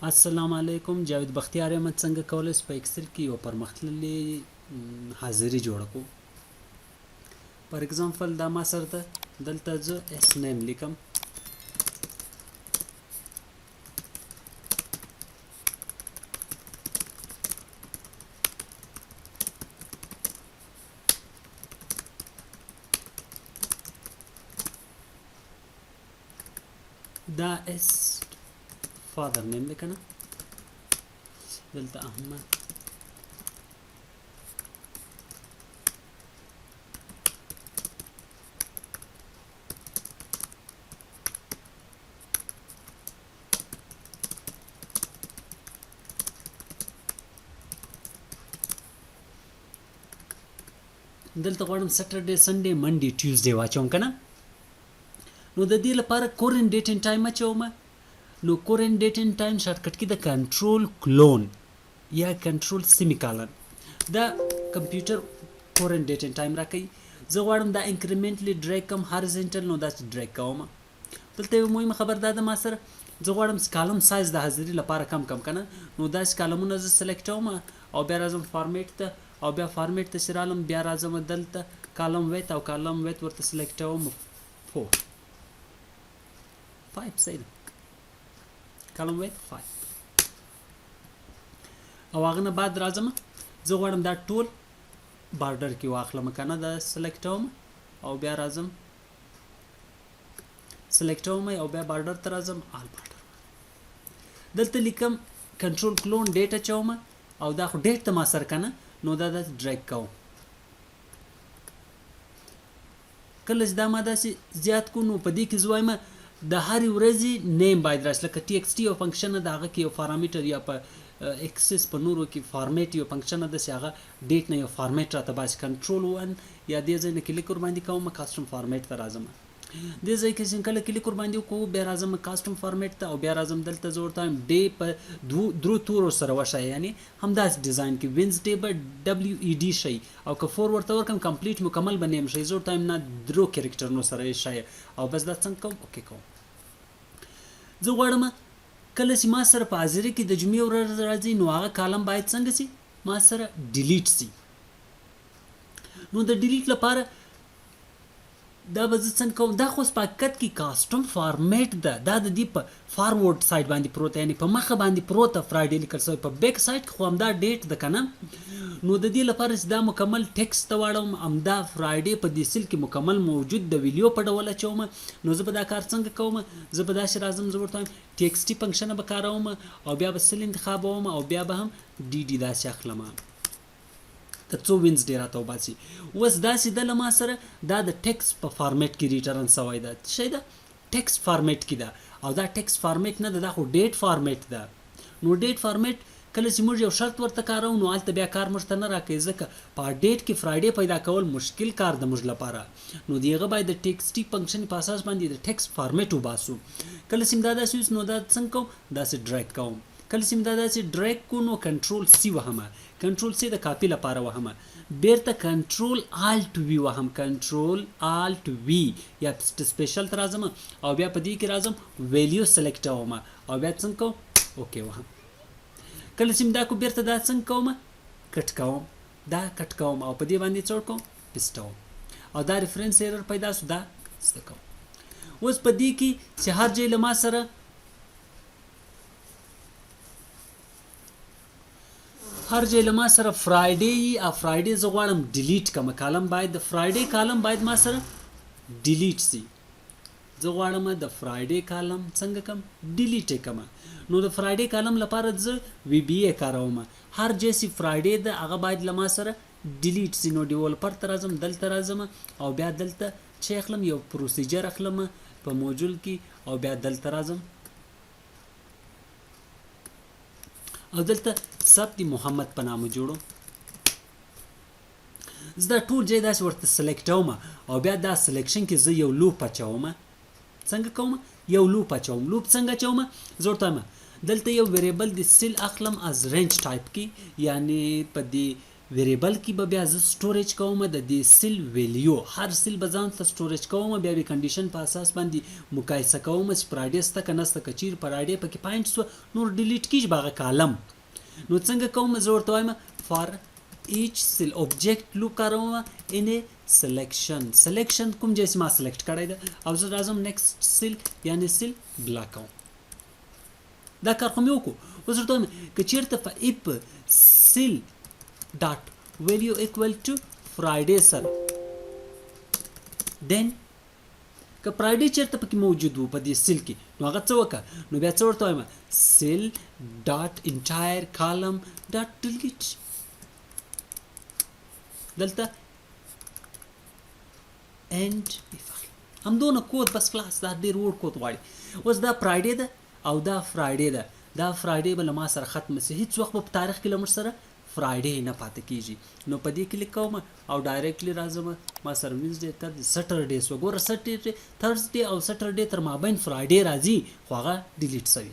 السلام علیکم، جاوید بختیار یم. څنګه کولی شو په اکسل کې یوه پرمختللې حاضري جوړه کړو؟ فار اگزامپل دا ما سره ده، دلته زه اس نیم لیکم. دا اس فادر نیم دی کنه، دلته احمد. دلته غواړم سټرډے، سنډے، منډے، ټیوزډے واچوم کنه. نو د دې لپاره کورنټ ډیټ ان ټایم اچوم. نو کورنټ ډیټ ان ټایم شارټکټ کې د کنټرول کلون یا کنټرول سیمیکالن، دا کمپیوټر کورنټ ډیټ ان ټایم راکوي. زه غواړم دا انکریمنټلی ډریګ کوم هاریزنټل، نو داسې ډریګ کوم. دلته یو مهمه خبر دا ده، ما سره زه غواړم کالم سایز د حاضري لپاره کم کم کنه. نو داسې کالمونه زه سلیکټوم او بیا راځم فارمیټ ته، او بیا فارمیټ ته چې رالم بیا راځم دلته کالم ویت، او کالم ویت ورته سلیکټوم 4 5، صحیح ده، کالم ویت 5. او هغه نه بعد راځم، زه غواړم دا ټول بارډر کې واخلم کنه. دا سلیکټوم او بیا راځم سلیکټوم او بیا بارډر ته راځم، آل بارډر. دلته لیکم کنټرول کلون ډیټ اچوم، او دا خو ډیټ ته ما سره کنه، نو دا داسې ډریګ کوم. کله چې دا ما داسې زیات کو، نو په دې کې زه وایم د هرې ورځې نیم باید راشي. لکه ټي ایکس ټي یو فنکشن ده، هغه کې یو فارامیټر، یا په اکسس په نورو کې فارمیټ یو فنکشن ده چې هغه ډیټ نه یو فارمیټ راته باسي. کنټرول 1 یا دې ځای نه کلیک ورباندې کوم، کاستم فارمیټ ته راځم. دې ځای کې چې کله کلیک ورباندې وکړو، بیا راځم کاستم فارمیټ ته، او بیا راځم دلته زه ورته وایم ډی په دوو درو تورو سره وښیه، یعنی همداسې ډیزاین کې وینزډے به ډبلیو ای ډي شي، او که فور ورته ورکم کمپلیټ مکمل به نیم شي. زه ورته وایم نه، درو کرکټرونو سره یې ښیه، او بس دا څنګه کوم، اوکې کوم. زه غواړم کله چې ما سره په حاضري کې د جمعې ورځ راځي، نو هغه کالم باید څنګه سي ما سره ډیلیټ سي. نو د ډیلیټ لپاره دا به زه څنګه کوم؟ دا خو په حقیقت کې کاستم فارمیټ ده، دا د دې په فارورډ سایډ باندې پروت، یعنی په مخه باندې پروت فرایډې لیکل شوی، په بیک سایډ کې خو همدا ډیټ ده کنه. نو د دې لپاره چې دا مکمل ټیکسټ ته واړوم، همدا فرایډې په دې سیل کې مکمل موجود د ویلیو په ډول اچوم. نو زه به دا کار څنګه کوم؟ زه به داسې راځم، زه ورته وایم ټي ایکس ټي فنکشن به کاروم، او بیا به سل انتخابوم، او بیا به هم ډي ډي داسې اخلم تر څو وینزډې راته وباسي. اوس داسې ده له ما سره دا د ټیکسټ په فارمیټ کې ریټرن سوی ده. څه شی ده؟ ټیکسټ فارمیټ کې ده، او دا ټیکسټ فارمیټ نه ده، دا خو ډیټ فارمیټ ده. نو ډیټ فارمیټ کله چې موږ یو شرط ورته کاروو، نو هلته بیا کار موږ ته نه راکوي، ځکه په ډیټ کې فرایډې پیدا کول مشکل کار ده موږ لپاره. نو د هغه باید د ټیکسټي فنکشن په اساس باندې د ټیکسټ فارمیټ وباسو. کله چې دا داسې وي، نو دا څنګه کوم؟ داسې ډریګ کوم. کله چې دا داسې ډریګ کو، نو کنټرول سی وهم، کنټرول سی د کاپي لپاره وهم، بیرته کنټرول آلټ وی وهم، کنټرول آلټ وی یا سپیشل ته راځم، او بیا په دې کې راځم ویلیو سلیکټ وم، او بیا څنګه کوم؟ اوکې وهم. کله چې دا کو، بیرته دا څنګه کوم؟ کټ کوم، دا کټ کوم، او په دې باندې څه کوم؟ پیسټوم، او دا ریفرنس ایرر پیدا سو، دا څه کوم؟ اوس په دې کې چې هر ځای له ما سره هر ځای له ما سره فرایډې یي، او فرایډې زه غواړم ډیلیټ کړم. کالم باید د فرایډې کالم باید ما سره ډیلیټ سي. زه غواړم د فرایډې کالم څنګه کم؟ ډیلیټ یې کم. نو د فرایډې کالم لپاره زه وی بی ای کاروم. هر ځای چې فرایډې ده هغه باید له ما سره ډیلیټ سي. نو ډیولپر ته راځم، دلته راځم، او بیا دلته چې اخلم یو پروسیجر اخلم په موجول کې، او بیا دلته راځم او دلته ثبت محمد په نامه جوړو. زه دا ټول ځای داسې ورته سلیکټوم، او بیا دا سلیکشن کې زه یو لوپ اچوم. څنګه کوم؟ یو لوپ اچوم. لوپ څنګه اچوم؟ زه ورته وایم دلته یو ویریبل د سیل اخلم از رینج ټایپ کې، یعنی په دې ویریبل کی به بیا زه سټوریج کوم د دې سیل ویلیو، هر سیل به ځان ته سټوریج کوم، بیا به کنډیشن په اساس باندې مقایسه کوم چې فرایډې سته که نسته. که چیرې فرایډې پکې پاینټ سوه نور ډیلیټ کیږي به هغه کالم. نو څنګه کوم؟ زه ورته وایم فار ایچ سیل اوبجیکټ لوپ کاروم ان ای سلیکشن. سلیکشن کوم ځای چې ما سلیکټ کړی ده او زه راځم نیکسټ سیل یعنی سیل بلاک کوم. دا کار خو مې وکړو. اوس ورته وایم که چیرته په اف سیل ډاټ ویلیو ایکوال ټو فرایډې سره، دین که فرایډې چیرته پکې موجود وو په دې سیل کې، نو هغه څه وکړه؟ نو بیا څه ورته وایم؟ سیل ډاټ انټایر کالم ډاټ ډیلیټ. دلته اند اف اخلي همدونه کود بس خلاص. دا ډیر وړ کود غواړي. اوس دا فرایډې ده او دا فرایډې ده، دا فرایډې به له ما سره ختمه سي، هیڅ وخت به په تاریخ کې له موږ سره فرایډې نه پاتې کیږي. نو په دې کلیک کوم او ډایرکټلی راځم، ما سره وینزډې تر سټرډې سو. ګوره، سټرډې، ترزډې او سټرډې تر مابین فرایډې راځي، خو هغه ډیلیټ سوی.